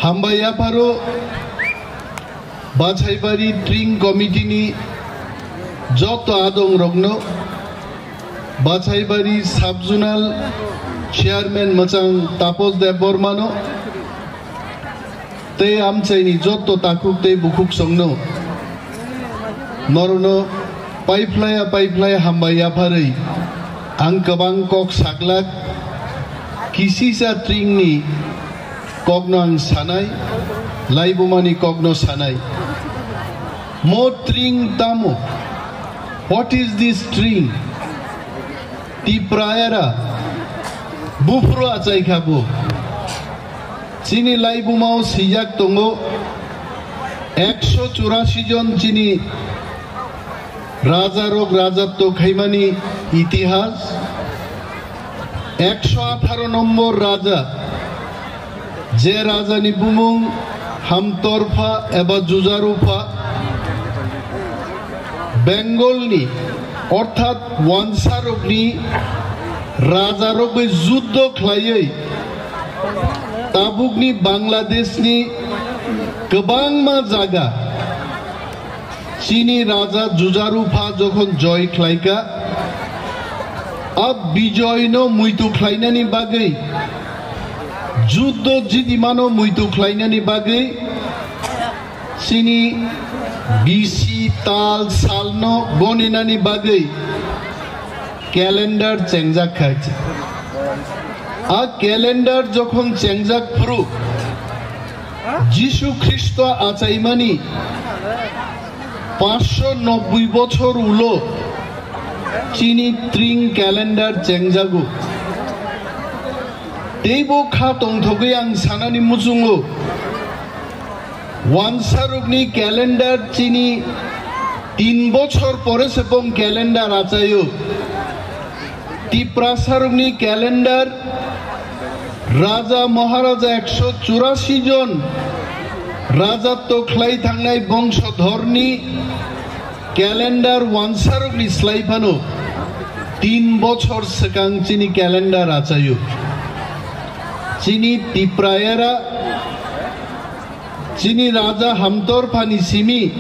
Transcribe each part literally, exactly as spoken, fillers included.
Hambai yapharo Bachaibari Tring Committee ni joto adong rokno, Bachaibari Sub Zonal Chairman Mwchang Tapos Debbarmano, tei amchaini joto takhuk tei bukhuk songno, norokno paiphlaya paiphlaya hambai yapharwi ang kwbang kok saklak, kisisa tringni kokno ang sanai, laibumani kokno sanai. Mo tring tamo? What is this tring? Tipraera buphuru achai kha bo. Chini laibumao sijak tongo, ekso churasi jon chini rajarok rajatto khaimani itihas. Ekso atharo nombor raja, je rajani bumung Hamtorpha eba Jujarupha, Bengalni orthat wansarokni rajarokbai juddo khlaiwi tabukni Bangladeshni kwbangma jaga chini raja Jujarupha jokhon joy khlaika, a bijoyno muitu khlainani bagwi, juddo jidimano muitu khlainani bagwi, chini bisi tal salno goninani bagwi calendar chengjak kha. A calendar jokhon chengjak phuru, Jisu Khristo achaimani pansho nobboi bochor ulo chini tring calendar chengjago. Teibo kha tongthogwi ang sanani muchungo, wansarokni calendar chini tin bochor pore se bong calendar achaio. Tiprasarokni calendar, raja maharaja ekso churasi jon rajatto khlai thangnai bongsodhorni calendar wansarokni slai phano tin bochor swkang chini calendar achaio. Chini Tipraera, chini raja Hamtorphani simi,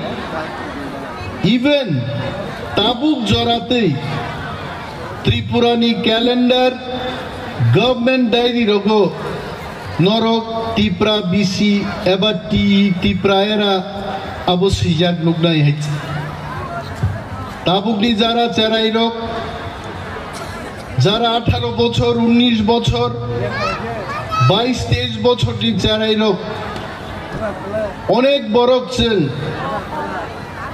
even tabuk joratwi Tripurani calendar, government diary rogo norok Tipra bisi eba Ti-, Tipraera abo swijak nuknai hai. Tabukni jara cherairok, jara atharo bochor, unnish bochor, bais teish bochorni cherairok, onek borok chwng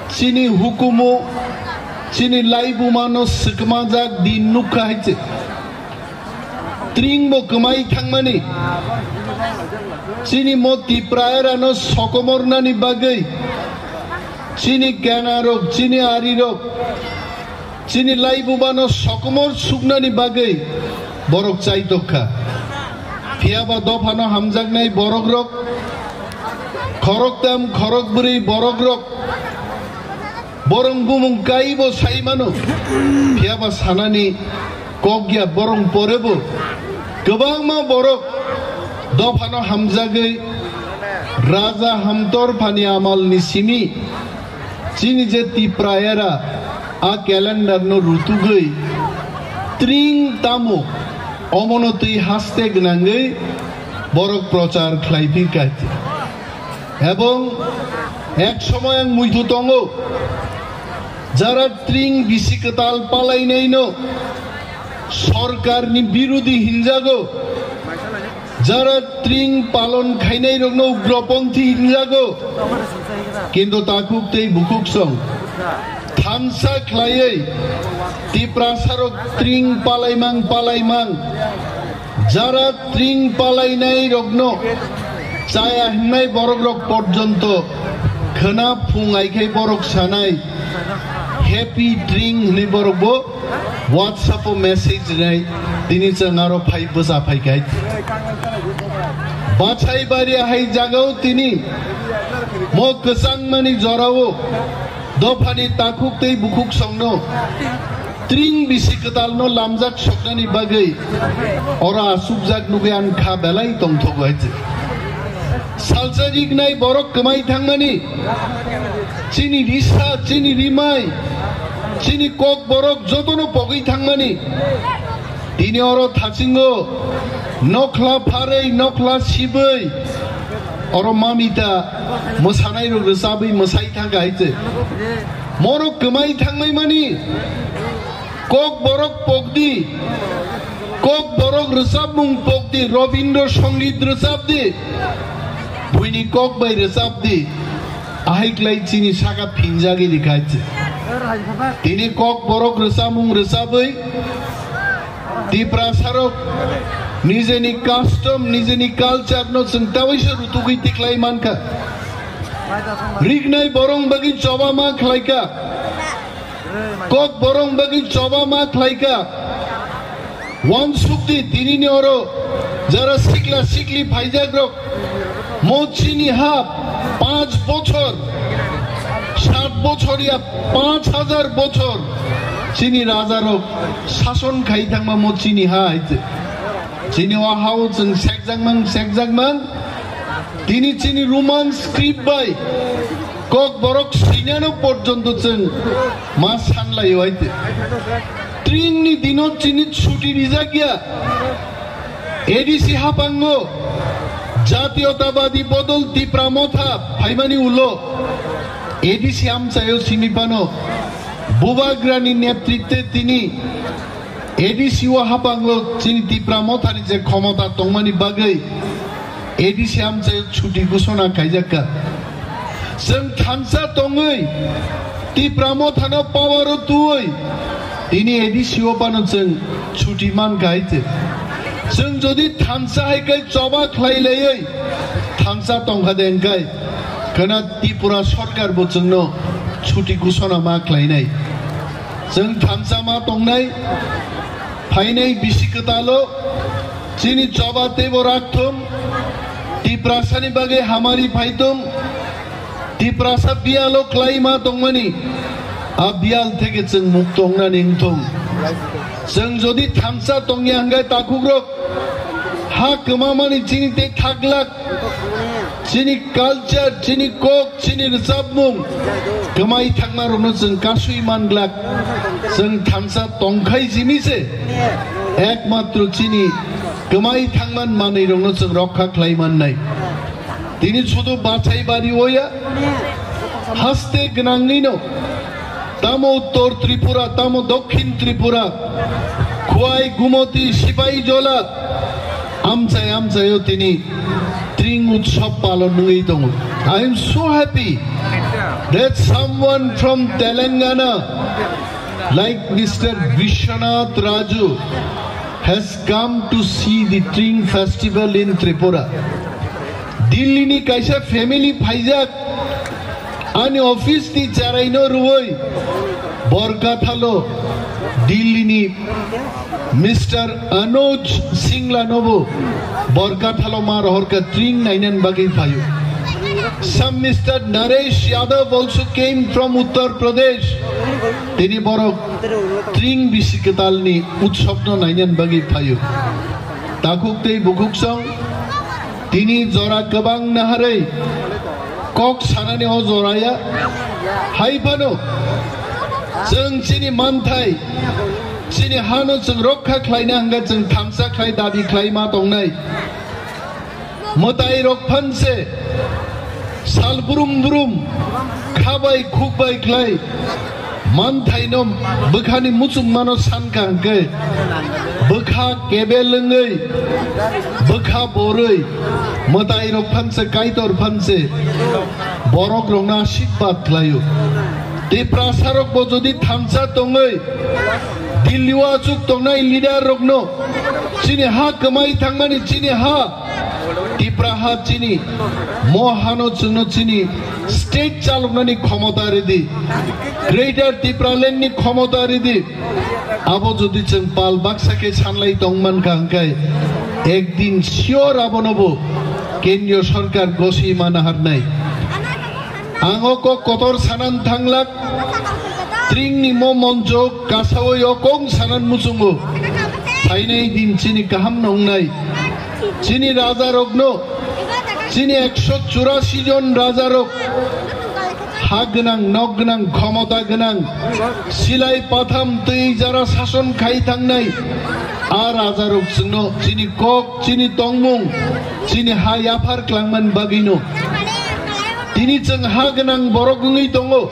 chini hukumu, chini laibumano swkmajak din nukha hai se. Tringbo kwmai thangmani, chini mo Tipraerano sokomornani bagwi, chini kenarok, chini arirok, chini laibumano sokomor suknani bagwi borok chaitok kha. Phiyaba dophano hamjaknai borokrok, khoroktam khorokbrwi borokrok, borong bumung kaibo sai mano. Phiyaba sanani kok ya borong porebo kwbangma borok dophano hamjagwi Raja Hamtorphani amalni simi chini je Tipraera a calendar no rutugwi tring tamo omono twi haste gwnangwi borok prochar khlai phi kha. Ebong ek somoy ang muitu tongo, jara tring bisi kwtal palainaino sorkarni birudi hinjago, jara tring palon khainairokno ugroponthi hinjago, kintu takhuk tei bukhuk song thansa khlaiwi Tiprasarok tring palaimang palaimang, jara tring palainai rokno chaya himnai borok rok porjonto khwna phung aikhai borok sanai happy tring hwnwi borok bo WhatsApp o message rinai tini chwng aro phai bwsa phai khai. Bachai bari hai jagao tini mo kwchangmani jorao dophani takhuk tei bukhuk songno tring bisi kwtalno lamjak soknani bagwi oro asukjak nugwi ang kha belai tongthogo hai se. Salsa rignai borok kwmai thangmani, chini risa, chini rimai, chini kok borok jotono pogwi thangmani. Tini oro thasingo nokhla pharwi, nokhla sibwi, oro mamita mwsanai rok rwchabwi mwsai thangkha hai se. Morok kwmai thangmai mani, kok borok pokdi, kok borok rwchapmung pokdi, Robindra Songit rwchapdi, buini kok bai rwchapdi. Ahai klai chini saka phinjagwi rikha hai se. Tini kok borok rwchapmung rwchabwi Tiprasarok nijeni custom, nijeni culture no chwng tawaisa rutugwi tiklai mankha. Rignai borong bagwi choba ma khlaikha. Kok borong bagwi choba ma khlaikha. Wansukdi tinini oro jara sikla sikli phaijakrok. Mo chini ha panch bochor, sat bochor ya panch hajar bochor chini rajarok sason khai thangma mo chini ha hai se. Chini o hao chwng sekjakmang, sekjakmang. Tini chini Roman script bai kok borok swinano porjonto chwng ma sanlaio hai se. Tringni dino chini chuti rijak ya. A D C hapango Jatiyotabadi Bodol Tipra Motha phaimani ulo A D C amchaio simi phano Bubagrani netritwe tini A D C o hapango chini Tipra Mothani je khomota tongmani bagwi A D C amchaio chuti ghosona khaijakka. Chwng thansa tongwi, Tipra Mothano power o tuwi, tini A D C o phano chwng chuti mankha hai se. Chwng jodi thansa hai khe choba khlai laiwi thansa tongkha de hwnkhe, khwna Tripura sorkar bo chwngno chuti ghosona ma khlainai. Chwng thansa ma tongnai, phainai bisi kwtalo, chini choba teibo rakthum, Tiprasani bagwi hamari phaitum, Tiprasa biyalo klaima tongmani, a biyal theke chwng mukto wngnani wngthung. Chwng jodi thansa tongya hwnkhe takhukrok, ha kwmamani chini tei thaglak, chini culture, chini kok, chini rwchapmung kwmai thangmarokno chwng kasui manglak. Chwng thansa tongkhai simi se ekmatro chini kwmai thangman manwirokno chwng rokha khlai mannai. Tini sudu bachai bari oya, haste gwnangwino tamo Uttor Tripura, tamo Dokhin Tripura, Khwai, Gumoti, Sipai Jola, amchai amchaio tini Tring Utsav palon wngwi tongo. I am so happy that someone from Telangana, like Mister Vishwanath Raju, has come to see the Tring festival in Tripura. Delhi ni kaisa family phaijak, ani office ni charaino rwui Borkathalo Delhi ni Mister Anuj Singla nobo Borkathalo ma rohorkha Tring nainan bagwi phaio. Some Mister Naresh Yadav also came from Uttar Pradesh. Tini borok Tring bisi kwtalni utsabno nainan bagwi phaio. Takhuk tei bukhuk song tini jora kwbang naharwi kok sanani o joraya. Hai phano chwng chini manthai, chini hano chwng rokha khlaina hwnkhe chwng thansa khlai dabi khlai ma tongnai. Mwtai rok phanse sal brum brum khabai khukbai khlai manthaino bwkhani muchungmano sankha hwnkhe bwkha kebel wngwi bwkha borwi mwtai rok phanse kaitor phanse borok rokno ashirbad khlaio. Tiprasa rok bo jodi thansa tongwi Delhi o achuk tongnai leader rokno chini ha kwmai thangmani chini ha Tipra ha chini, mo hano chwngno chini state chaloknani khomota ridi, Greater Tipraland ni khomota ridi. Abo jodi chwng pal baksa khe sanlai tongmankha hwnkhe ekdin sure abonobo kendriyo sorkar goswi mana harnai. Ang o kok kotor sanan thanglak, Tringni mo monjo kasawi o kong sanan muchungo. Phainai din chini kaham no wngnai. Chini raja rokno Chini ekso churasi jon rajarok, ha gwnang, nok gwnang, khomota gwnang, silai patham twi jara sason khai thangnai, a rajarok chwngno chini kok, chini tongmung, chini ha yaphar klangmani bagwino tini chwng ha gwnang borok wngwi tongo.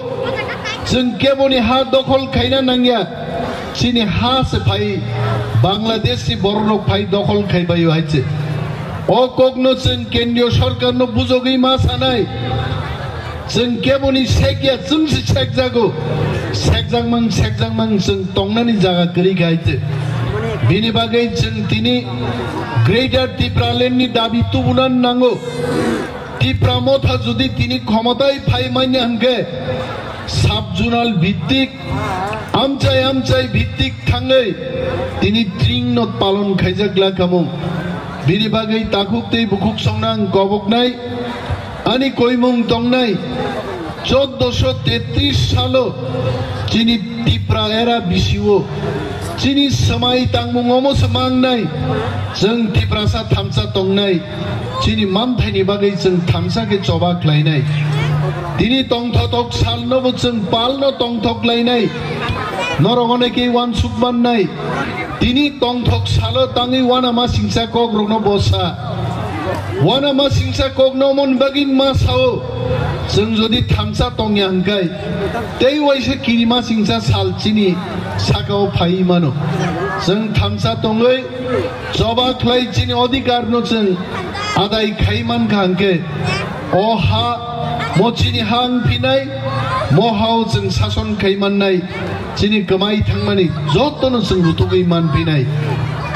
Chwng keboni ha dokhol khaina nangya. Chini ha se phai Bangladesh ni borok rok phai dokhol khai baio hai se. O kokno chwng kendriyo sorkar no bujogwi ma sanai. Chwng keboni sekya, chwng se sekjago. Sekjakmang, sekjakmang chwng tongnani jaga kwrwi khai se. Bini bagwi chwng tini Greater Tipraland ni dabi tubuna nango. Tipra Motha jodi tini khomotai phai manya hwnkhe, sub-zonal bhittik, amchai amchai bhittik thangwi tini tring no palon khaijak lakamung. Bini bagwi takhuk tei bukhuk songna ang koboknai, ani koimung tongnai, choddo sho tetris salo chini Tipra era bisio chini swmai tangmung omo se mangnai, chwng Tiprasa thamsa tongnai. Chini manthaini bagwi chwng thamsa khe choba khlainai. Tini tongthotok salnobo chwng palno tongthok lainai. Norok onekhe uansuk mannai. Tini tongthok salo tangwi uanama singsa kokrokno bosa. Uanama singsa kokno omoni bagwi ma sao. Chwng jodi thamsa tongya hwnkhe, tei waisa kirima singsa sal chini sakao phaiwi mano. Chwng thamsa tongwi choba khlai chini odhikar no chwng adai khai mankha hwnkhe, o ha mo chini ha wngphinai, mo hao chwng sason khai mannai, chini kwmai thangmani jotono chwng rutugwi manphinai.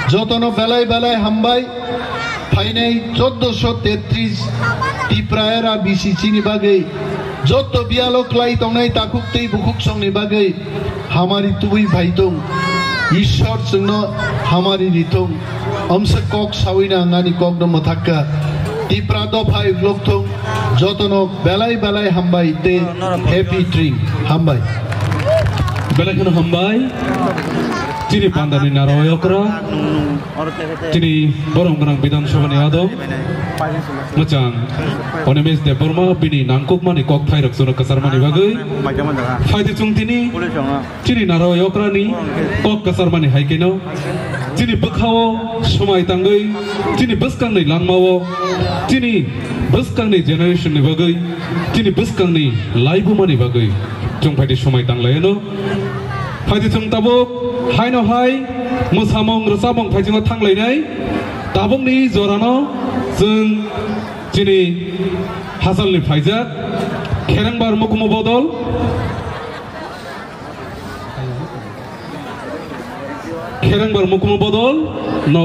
Jotono belai belai hambai, phainai choddo sho tetris Tipra era bisi chini bagwi, joto biyalo klai tongnai takhuk tei bukhuk songni bagwi, hamari tubui phai thung, Ishwar chwngno hamari ri thung. Omsa kok sawi na ang ani kokno mwthakka. Tipra dopha uklok thung, jotono belai belai hambai tei happy tring hambai. Belai kheno hambai. Chini pandani naro okra. Chini borom gwnang Bidhan Sabha ni adong. Mwchang Onimesh Debbarma bini nangkukmani kok thairok chwngno kwcharmani bagwi. Phaidi chwng tini chini naro yokrani kok kwcharmani hai keno chini bwkhao swmai tangwi chini bwskangni langmao chini bwskangni generation ni bagwi chini bwskangni laibumani bagwi chwng phaidi swmai tanglaino. Phaidi chwng tabuk haino hai mwsamung rwchabmung phaichingno thanglainai. Tabukni jorano chwng chini hasalni phaijak Kherengbar Mukumu Bodol, Kherengbar Mukumu Bodol no